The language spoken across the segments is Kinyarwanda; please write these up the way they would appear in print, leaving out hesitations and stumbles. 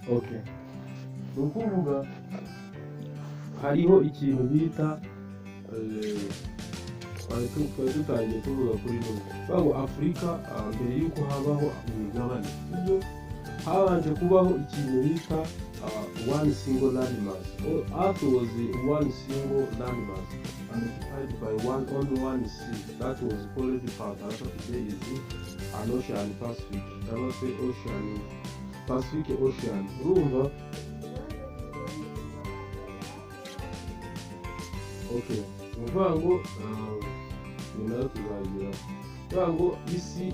Okay, ni ukuvuga hariho ikintu bita twari dutangiye tuvuga kuri none ngo Afurika mbere y'uko habaho imigabane, sibyo, habanje kubaho ikintu bita one single landmass. Earth was one single landmass and occupied by one only one sea that was called Panthalassa. Today is an Ocean Pacific, cyangwa se Ocean Pacific Ocean. Urumva? Okay, ni ukuvuga ngo ni nayo tuzagira kuvuga ngo isi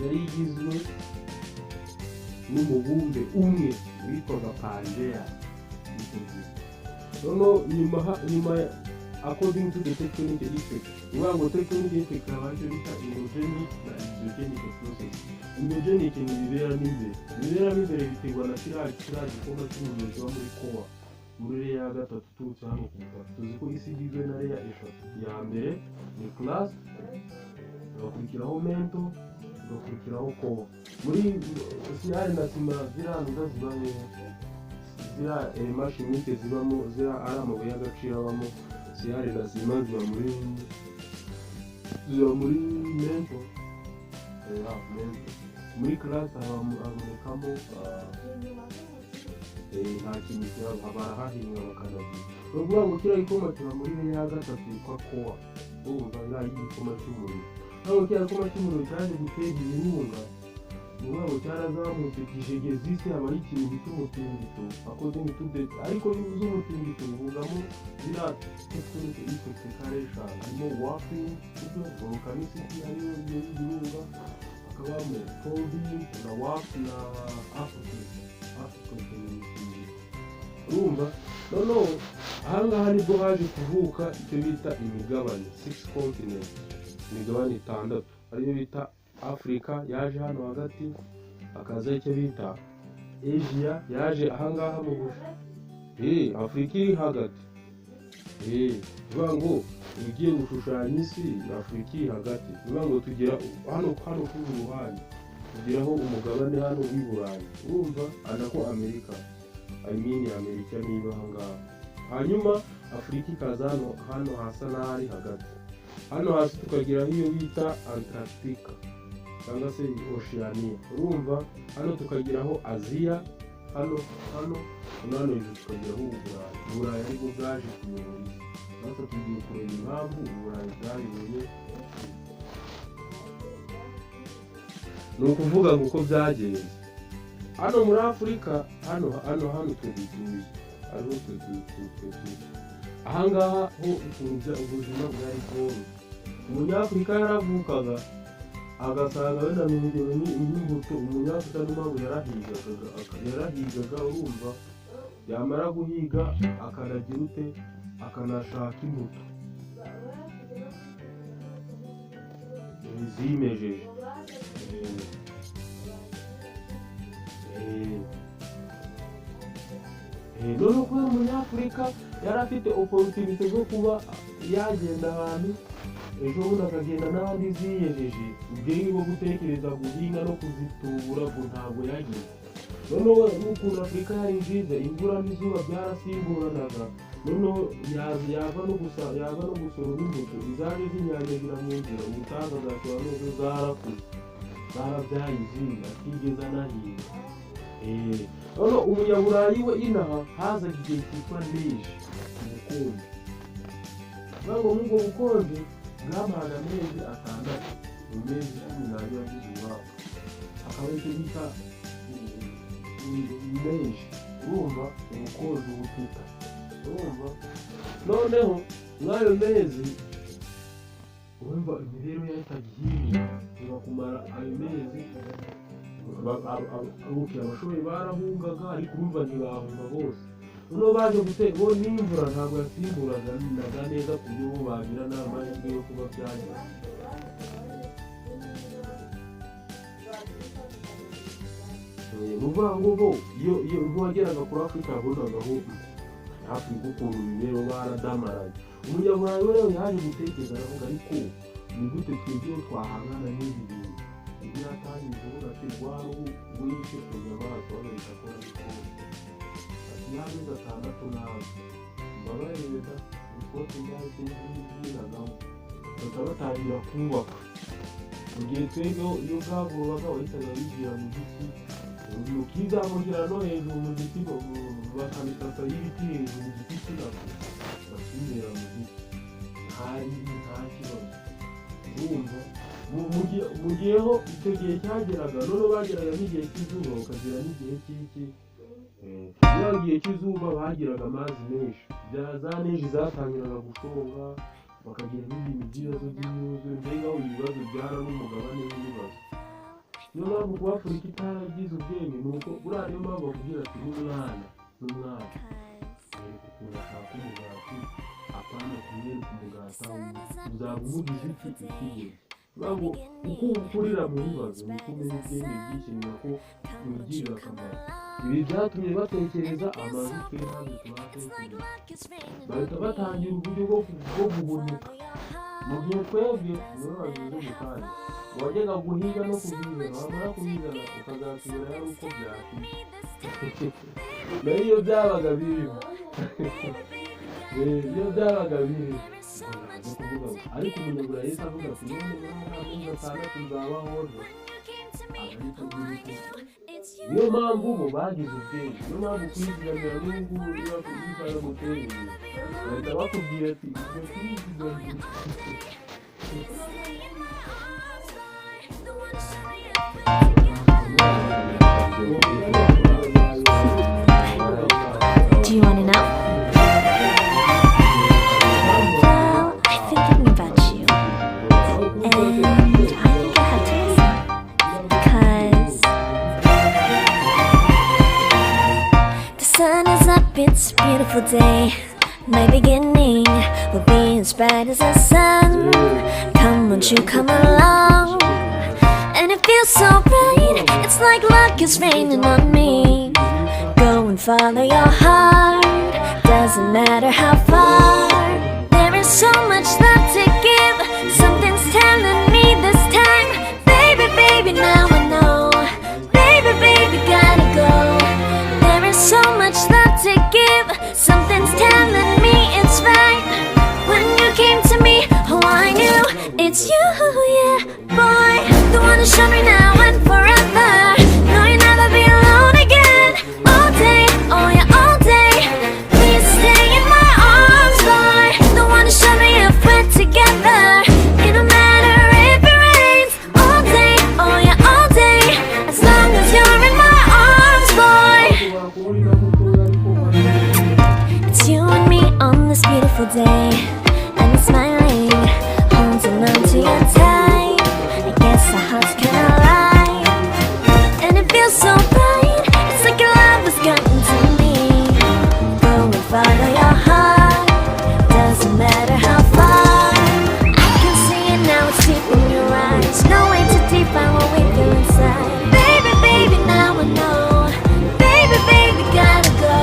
yari igizwe n'umubumbe umwe witwaga Pangea icyo gihe. Noneho nyuma, according to the tectonic effect, ni ukuvuga ngo tectonic effect haba icyo bita endogenic na exogenic process. Endogenic ni ibiberamo imbere. Ibiberamo imbere biterwa na kiriya gikoma cy'umuriro kiba muri core, muri layer ya gatatu uturutse hano ku butaka. Tuzi ko isi igizwe na layer eshatu. Iya mbere ni crust, igakurikiraho mantle, igakurikiraho core. Muri signal na sima ziriya nzuga ziba hehe? Ziriya éléments chimiques zibamo, ziriya ari amabuye y'agaciro abamo, signal na sima ziba muri mantle. Mantle. Muri crust habonekamo nta kintu kihaba, barahahinga bakanagira. Ni ukuvuga ngo kiriya gikoma kiba muri layer ya gatatu yitwa core. Urumva, iriya y'igikoma cy'umuriro. Ntabwo kiriya gikoma cy'umuriro cyaje gutera ibirunga, ni ukuvuga ngo cyarazamutse kijegeza isi, habaho ikintu bita umutingito according to the, ariko iyo uvuze umutingito uvugamo ziriya tectonic effect kare eshanu, harimo warping, sibyo, volcanicity ariyo iyo y'ibirunga, hakabamo folding na warp na earthquake. Earthquake ni imitingito. Urumva, noneho ahangaha nibwo haje kuvuka icyo bita imigabane, six continents, imigabane itandatu, ariyo bita Afurika yaje hano hagati, hakaza icyo bita Asia yaje ahangaha mu busha. Afurika iri hagati. Bivuga ngo ugiye gushushanya isi, Afurika iri hagati. Bivuga ngo tugera hano kuri uru ruhande, tugeraho umugabane hano w'i Burayi. Urumva, anako Amerika, I mean Amerika niba ahangaha, hanyuma Afurika ikaza hano hasa n'ahari hagati. Hano hasi tukageraho iyo bita Antarctica cyangwa se Oceania. Urumva, hano tukageraho Aziya, hano hano hejuru tukageraho Uburayi. Uburayi aribwo bwaje kuyobora isi. Natwe tugiye kureba impamvu Uburayi bwayoboye isi. Ni ukuvuga ngo uko byagenze hano muri Afurika, hano twe dutuye, hariho twe turi ahangaha ho, ukuntu ubuzima bwari bworoshye. Umunyafurika yaravukaga agasanga wenda ni urugero ni nk'imbuto. Umunyafurika niyo mpamvu yarahigaga. Urumva, yamara guhiga akanagira ute, akanashaka imbuto zimejeje. Noneho kubera umunyafurika yari afite opportunité zo kuba yagenda ahantu ejo bundi akagenda n'ahandi ziyejeje, ubwenge bwo gutekereza guhinga no kuzitubura ngo ntabwo yagize. Noneho n'ukuntu Afurika yari nziza, imvura n'izuba byarasimburanaga. Noneho yava no gusoroma imbuto, izaje zinyanyagira mu nzira, ubutaha agashobora n'ejo zarakuze zarabyaye izindi atigeze anahinga. Noneho umunyaburayi we, inaha hazaga igihe cyitwa neige, ubukonje. Bivuga ngo muri ubwo bukonje bwamaraga amezi 6 mu mezi 12 agize umwaka, akaba aricyo bita neige. Urumva, ubukonje ubutita. Urumva, noneho mw'ayo mezi, urumva imibereho yahitaga ihinduka. Nyuma kumara ayo mezi, abashoboye barahungaga, ariko urumva ntibahunga bose. Noneho baje gutera bo n'imvura ntabwo yasimburaga neza ku buryo bo bagira n'amahirwe yo kuba byagera. Ni ukuvuga ngo bo iyo wageraga kuri Afurika yabonagaho Afurika ukuntu imibereho baradamaraye. Umunyaburayi we rero yaje gutekereza aravuga, ariko ni gute twebwe twahangana n'ibi bintu? Ni Yatangiye kuvuga ati rwa ruhu wishe ku nyamaswa bagahita akora ikoti ati y'amezi 6 nawe mbabarira ikoti ryahise ryinagamo bahita batangira kubaka. Mu gihe twebwe iyo bwagorobaga wahitaga wigira mu giti ukizamukira no hejuru mu giti bakabikasa y'ibiti hejuru mu giti kinako bakibera mu giti nta ribi nta kibazo. Urumva mu gihe ho icyo gihe cyageraga noneho bageraga n'igihe cy'izuba bakagera n'igihe cy'iki iyo gihe cy'izuba bagiraga amazi menshi za neji zatangiraga gushonga bakagira n'ibintu by'ibibazo by'imyuzure mbega aho ibibazo byara n'umugabane w'ibibazo. Niyo mpamvu kuba Afurika itaragize ubwenge ni uko buriya niyo mpamvu bakubwira ati n'umwana ukuntu ashaka umugati apana kumwereka umugati aho uzaba umugize iki ikigezi. Ntabwo uko ukurira mu bibazo niko umenya ubwenge bwinshi ni nako wigirira akamaro. Ibi byatumye batekereza amazu twe ntabwo tubatekereza bahita batangira uburyo bwo guhunika. Mu gihe twebwe nibo bagize mu kanya wajyaga guhiga no kubizana wamara kubizana ukazasubira ari uko byashize nayo iyo byabaga birimo iyo byabaga birimo ariko umunyaburayi yahise avuga ati none muri amezi 6 nzabaho agahita agira iki. Niyo mpamvu bo bagize ubwenge, niyo mpamvu kwizigamira n'ubu ngubu niba ushaka gutera imbere bahita bakubwira ati ibyo kwizigamira. Do you want to know? Well, I've been thinking about you, and I think I have to listen, because the sun is up, it's a beautiful day. My beginning will be as bright as the sun. Come, won't you come along? And it feels so bright, it's like luck is raining on me. Go and follow your heart, doesn't matter how far. There is so much love to give, something's telling me this time. Baby, baby, now I know. Baby, baby, gotta go. There is so much love to give, something's telling me it's right. When you came to me, oh I knew it's you, yeah, boy. The one to show me now and forever. No, you'll never be alone again. All day, oh yeah, all day. Please stay in my arms, boy. The one to show me if we're together. It don't matter if it rains. All day, oh yeah, all day. As long as you're in my arms, boy. It's you and me on this beautiful day. I'm smiling, holding on to your tight. I guess our hearts kinda lie, and it feels so bright. It's like your love has gotten to me. Go and follow your heart, doesn't matter how far. I can see it now, it's deep in your eyes. No way to define what we feel inside. Baby, baby, now I know. Baby, baby, gotta go.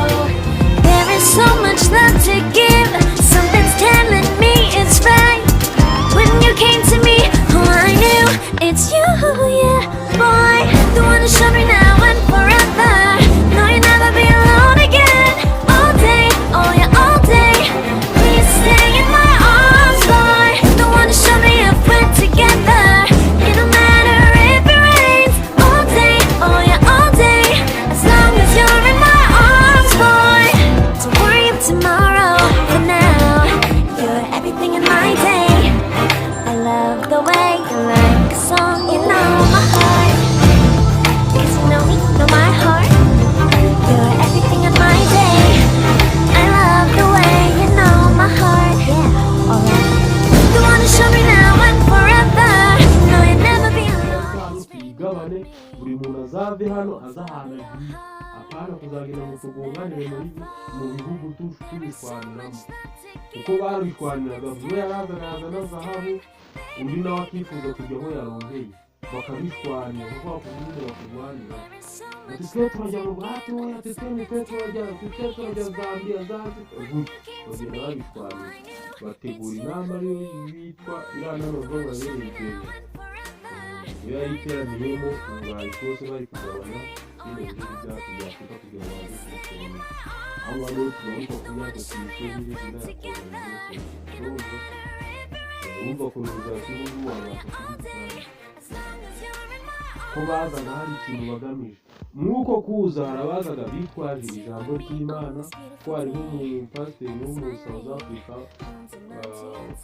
There is so much love to give. Something's telling me it's right. When you came to me, oh I knew it's you, yeah, boy. The one to show me now and forever. No, you'll never be alone again. All day, oh yeah, all day. Please stay in my arms, boy. The one to show me if we're together. It don't matter if it rains. All day, oh yeah, all day. As long as you're in my arms, boy. Don't worry of tomorrow. For now, you're everything in my day. I love the way you like a song, you know my heart. 'Cause you know me, know my heart. You're everything in my day. I love the way you know my heart. Yeah, alright. The one to show me now and forever. No, you'll never be alone. Twigabane buri muntu azave hano aza ahantu agiye apana kuzagenda ngo tugonganire muri mu bihugu tubishwaniramo kuko barishwaniraga umwe yarazaga yazana zahabu undi nawe akifuza kujya aho yarongeye bakabishwanira kuko bakubwira bakurwanira ati twe turajya mu bwato ati twe ni twe turajya ati twe turajya Zambia Zanzibar gutyo bagenda babishwanira bategura inama ariyo yitwa iriya nama bavuga ngo yabereye i Kenya. Iyo yari iteraniyemo Uburayi bwose, bari kugabana bino bihugu byacu bya Afurika kugira ngo baze kubikoloniza. Aho ngaho rero tugaruka ku myaka ku misozi y'izina ya colonization. Urumva colonization ubu wabasha kubivuga ko bazaga hari ikintu bagamije. Muri uko kuza hari abazaga bitwaje ijambo ry'Imana, ko hariho umupasiteri wo muri South Africa,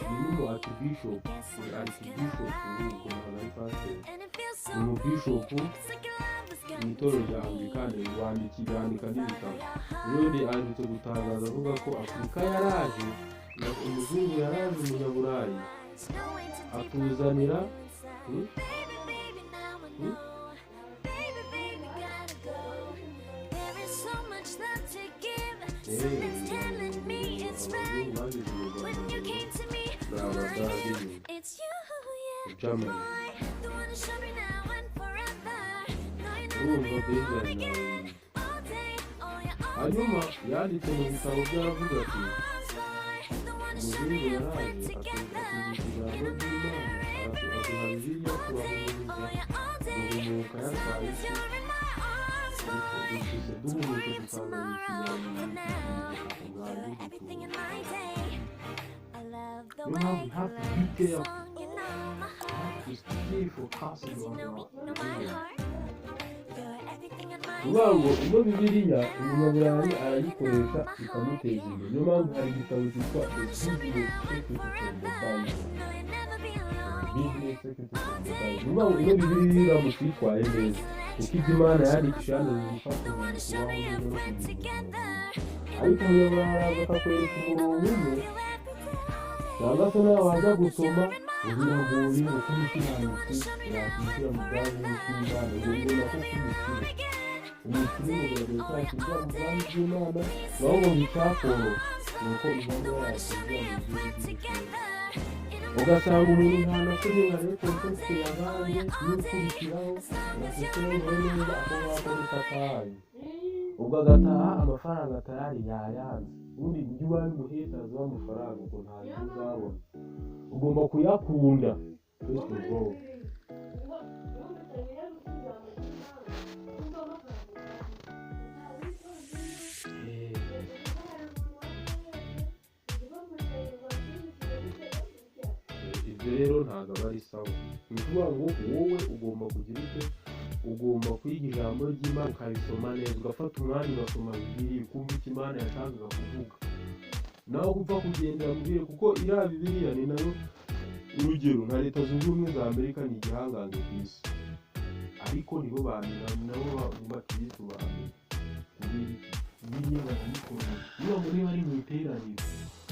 ni n'umu archbishop, ubwo ntabwo ari pasiteri, ni umubishopu mu itorero rya Anglikani, yandika n'ibitabo. Rero aherutse gutangaza avuga ko Afurika yaraje, umuzungu yaraje, umunyaburayi atuzanira. Abazungu bageze mu Rwanda mbere ni Abadage nyuma Germany. Urumva Benjamin, hanyuma yanditse mu bitabo by'aravuga ati umuzungu yaraje atwigisha ijambo ry'Imana, aduha Bibiliya, turahumuriza, duhumuka yatwaye isi, dushize duhumutse dusanga ikiganiro bwari. Niyo mpamvu you have to be careful, you have to stay focused on the vision. Kuvuga ngo ino Bibiliya umunyaburayi arayikoresha ikamuteza imbere. Niyo mpamvu hari igitabo cyitwa The Business Secret from the Bible. Business Secret from the Bible. Ni ukuvuga ngo ino Bibiliya iramutse uyitwaye neza, kuko ibyo Imana yandikishije hano bifasha umuntu kubaho neza no kugira ubuzima bwiza. Ariko umunyaburayi araza akakwereka umurongo umwe, cyangwa se nawe wajya gusoma ngo biragoye uko umukiranutsi yakwinjira mu bwami bw'Imana, ngo ubona ko umukire, umukire ngo biragoye ko yakwinjira mu bwami bw'Imana, naho ngo icyakoroha ni uko Imana yakwinjira mu gihugu cy'ubukire. Ugasanga umuntu nta na kimwe ngo arebe context yabaye n'ikurikiraho, ngo neza ako ngako ni satani. Ubwo agataha amafaranga tayari yayanze. Ubundi ibyo ubaye umuhetazi w'amafaranga, ubwo ntabwo uzabona. Ugomba kuyakunda first of all. Ibyo rero ntabwo aba ari sawa. Ni ukuvuga ngo wowe ugomba kugira icyo, ugomba kwiga ijambo ry'Imana, ukarisoma neza, ugafata umwanya ugasoma Bibiliya, ukumva icyo Imana yashakaga kuvuga, nawe upfa kugendera mu bihe, kuko iriya Bibiliya ni nayo. Urugero nka Leta Zunze Ubumwe za Amerika ni igihangange ku isi, ariko nibo bantu nabo bakirisitu ba mbere. Kubera iki? Bibiliya barayikoresha. Niba muri bari mu iteraniro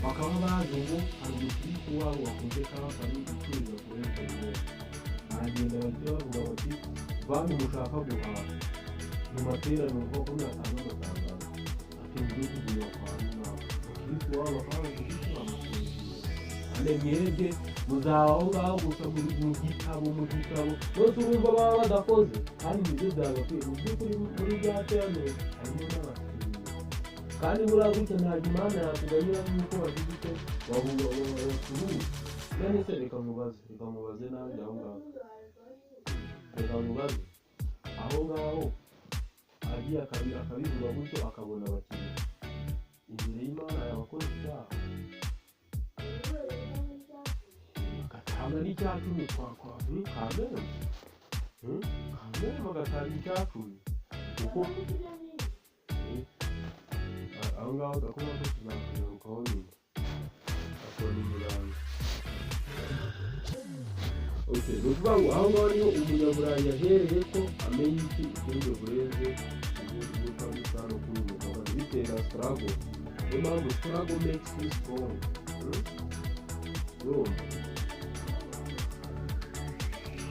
bakaba bazi ngo hari umukirisitu wabo wakoze company icuruza kuri interineti, baragenda bahita bavuga bati: "Bantu mushaka guhaha mu materaniro, kuko natanga amatangazo ati mujye kugurira kwa runaka." Umukirisitu wabo bakaba bazi bamusengera, ane mwebwe muzaba aho ngaho gusa muri mu gitabo bose. Urumva baba badakoze kandi nibyo byagakwiye. Mu by'ukuri muri rya teraniro harimo n'abakiriya, kandi buriya gutya ntabwo Imana yakuganyira nk'uko wagize icyo bacuruza. None se reka nkubaze nanjye aho ngaho, reka nkubaze aho ngaho, agiye akabivuga gutyo akabona abakiriya, imbere y'Imana yabakoze icyaha? Agatanga n'icya cumi kwa kamere, kamere bagatanga icya cumi kuko aho ngaho gakoma ko tuzakagarukaho nyuma, akora imirango. Okay, ni ukuvuga ngo aho ngaho niho umunyaburayi yahereye ko amenya iki, ubwenge burenze ubusa no kuri uyu mugabane, bitera struggle. Niyo mpamvu struggle makes you strong. Urumva,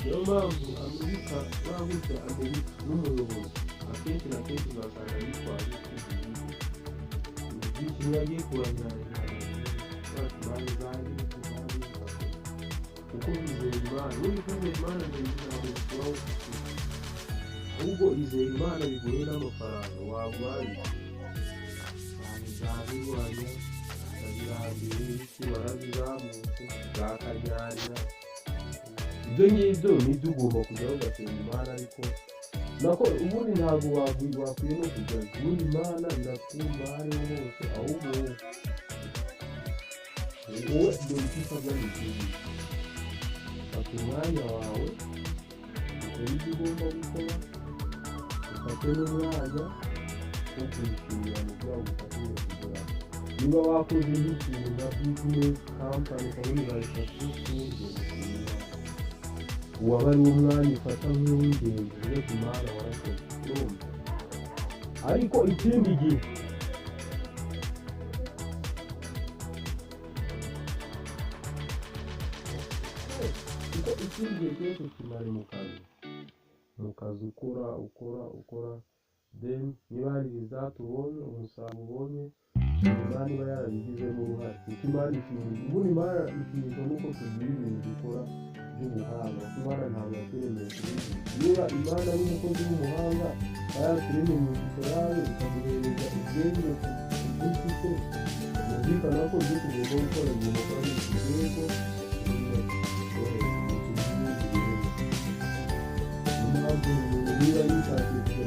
niyo mpamvu Amerika buriya Amerika n'umuyobozi akenshi na kenshi uzasanga yitwaje byinshi. Iyo agiye kurahira, imana izari, kuko bizera Imana. Ubundi kwizera Imana ntabwo bikuraho, ahubwo izera Imana biguhe n'amafaranga wagwaye zabirwanya zirambiwe iki, warazizamutse zakanyarira. Ibyo ngibyo nibyo ugomba kujyaho ugasenga Imana, ariko nako ubundi ntabwo wakwiye no kujyayo. Ubundi Imana irakumva aho ariho hose. Ahubwo wowe dore icyo usabwa ni iki: fata umwanya wawe ukore ibyo ugomba gukora, ufate n'umwanya wo kuyishimira mu byo wagufashije kugeraho. Niba wakoze nk'ikintu nka business company ukabona ibaye successful, gushimira uwaba ari wo mwanya ufata nk'uw'ingenzi, uvuge ati: "Imana, warakoze." Urumva? Ariko ikindi gihe kuko ikindi gihe cyose kimara mu kazi ukora, ukora, ukora, then niba hari result ubonye, umusaruro ubonye, Imana iba yarabigizemo uruhare, kuko Imana ishimisha, ubundi Imana ishimishwa n'uko tugira ibintu dukora by'ubuhanga, kuko Imana ntabwo yaturemeye kubigira. Niba Imana ari umukozi w'umuhanga, yaturemeye mu ishusho yayo, ikaduhereza ubwenge ku byo ifite, byumvikana ko ibyo tugomba gukora bigomba kuba biri ku rwego rwo hejuru. Niyo mpamvu umuntu niba yishakiye.